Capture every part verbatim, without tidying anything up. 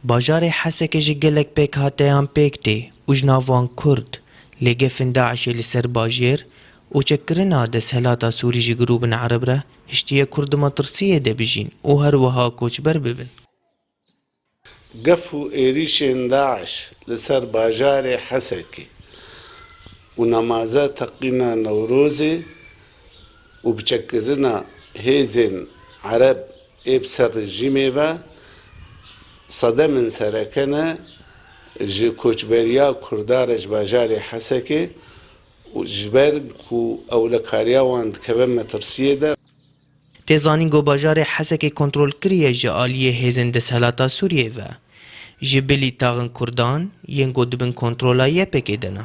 Bajarê Hesekê ji gelek pêkhateyan pêk tê û ji nav wan Kurd, lê gefên DAIŞê li ser bajêr û çekkirina desthilata Sûrî ji grûbên Ereb re hiştiye Kurd di metirsiyê de bijîn û her wiha koçber bibin. Gef û êrîşên DAIŞ li ser bajarê Hesekê û nemaze teqîna Newrozê û biçekkirina hêzên Ereb ê bi ser rejîmê ve sedemên sereke ne ji koçberiya Kurda re ji bajarê Hesekê û ji ber ku ewlekariya wan dikeve metirsiyê de. Tê zanîn ku bajarê Hesekê kontrol kiriye ji aliyê hêzên desthilata Sûriyê ve. Ji bilî taxin Kurdan yên ku di bin kontrola Y P G de ne.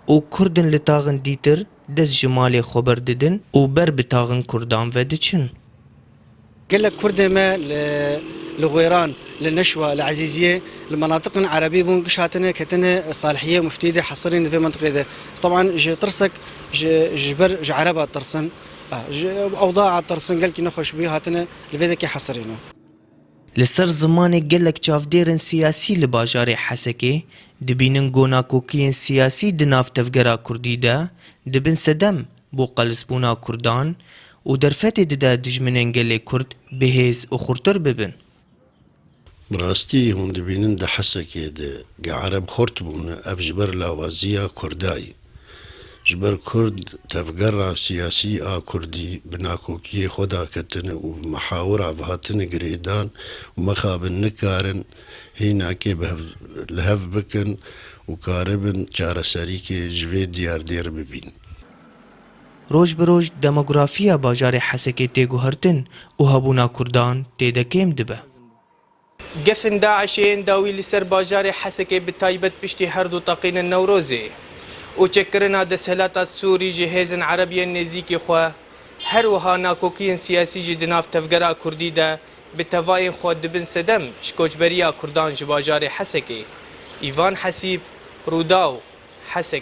Û Kurd in li taxin dîtir dest ji malê xwe berdidin û ber bi taxin Kurdan ve diçin. Gelek Kurdê me li, li Xwêran, li Neşwa, li Ezîziyê, li menatiqên Erebî bûn, giş hatine ketine Salihiyê, Muftî de, hesirîn di vê mentiqê de. Teban ji tirsek ji, ji ber ji Ereba tirsin. Ah, ji ewda a tirsin, gelkî nexweş bûyî, hatine li vê dekê hesirîne. Li ser zimanê gelek çavdêrên siyasî li bajarê Hesekê dibînin ku nakokiyên siyasî di nav tevgera Kurdî de dibin sedem bo qalisbûna Kurdan û derfetê dide dijminên gelê Kurd bi hêz û xurtir bibin. Bi rastî hûn dibînin di Hesekê de ge Ereb xurt bûne, ev ji ber lawaziya Kurda ye. Ji ber Kurd tevgera siyasî a Kurdî bi nakokiyê xwe daketine û bi mihawira ve hatine girêdan û mixabin nikarin hînakê bi hev, li hev bikin û karibin çareserîkê ji vê diyardêr bibîn. Roj bi roj demografiya bajarê Hesekê tê guhertin û hebûna Kurdan tê de kêm dibe. Gefên DAIŞê yên dawî li ser bajarê Hesekê bi taybet piştî her du teqînên Newrozê û çekkirina desthilata Sûrî ji hêzên Ereb yên nêzîkî xwe, her wiha nakokiyên siyasî jî di nav tevgera Kurdî de bi tevayên xwe dibin sedem ji koçberiya Kurdan ji bajarê Hesekê. Îvan Hesîb, Rûdaw, Hesekê.